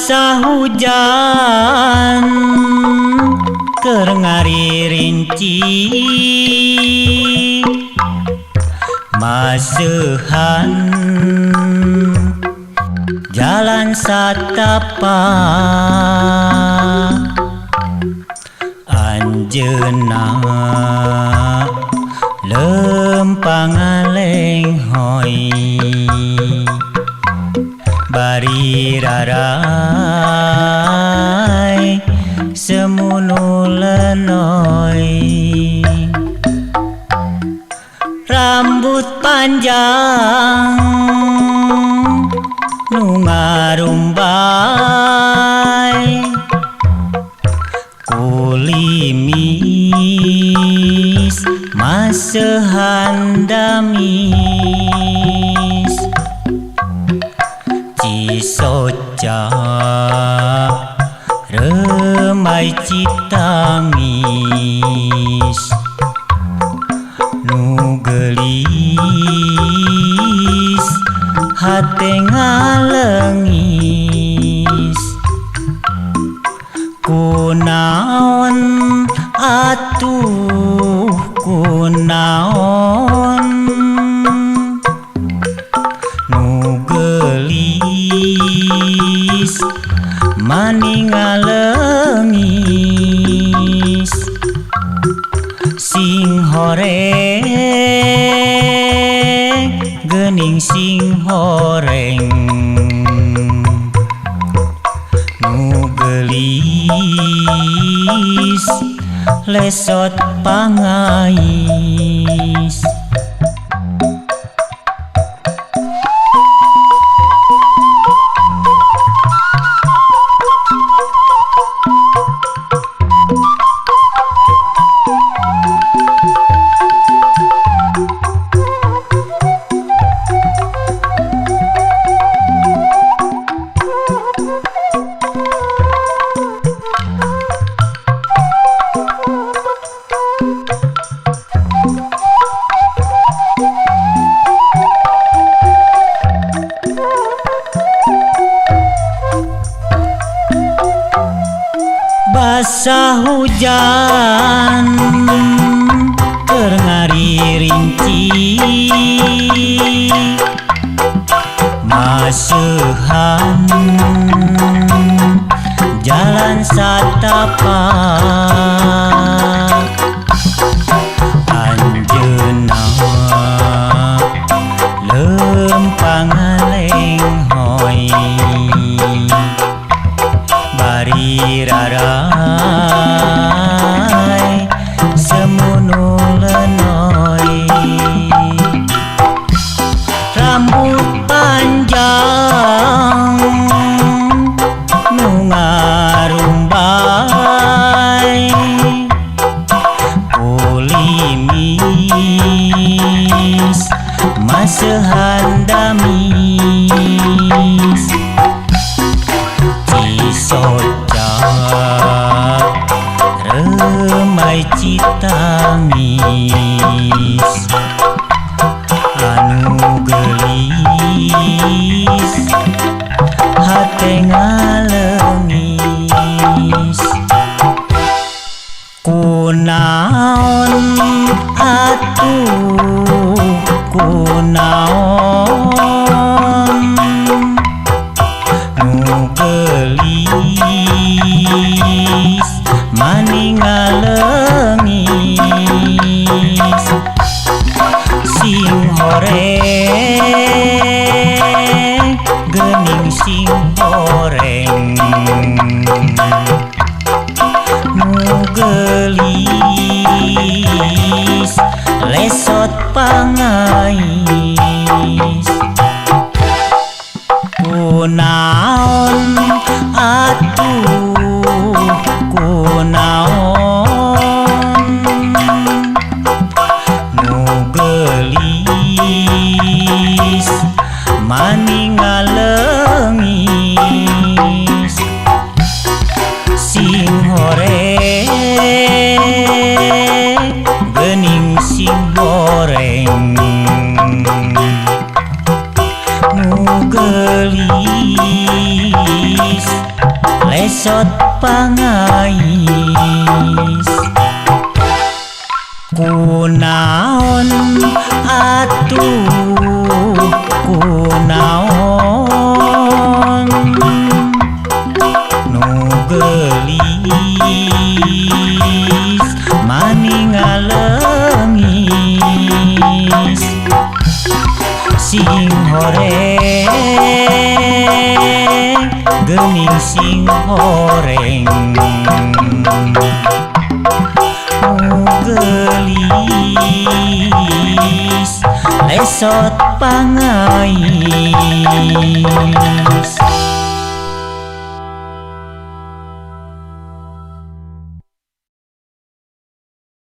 Basah hujan keur ngaririnci maseuhan jalan satapak anjeunna lempang ngalenghoy bari rarai semunu lenoy rambut panjang nu ngarumbay kulimis maseuhan damis Cisoca remai Citangis nu geulis hate ngalengis kunaon atuh kunaon nu geulis mani ngalengis sing horeng geuning sing horeng nu geulis lesot pangais. Basah hujan keur ngaririnci maseuhan jalan satapak anjeunna lempang ngalenghoy bari rarai semunu lenoy rambut panjang nu ngarumbay kulimis maseuhan damis Cisoca remai Citangis anu geulis hate ngalengis kunaon atuh kunaon nu geulis mani ngalengis sing horeng geuning sing horeng nu geulis lesot pangais kunaon atuh Lesot pangais. Kunaon atuh, kunaon nu geulis mani ngaleungis, sing horeng geuning sing horeng, nu geulis lesot pangais.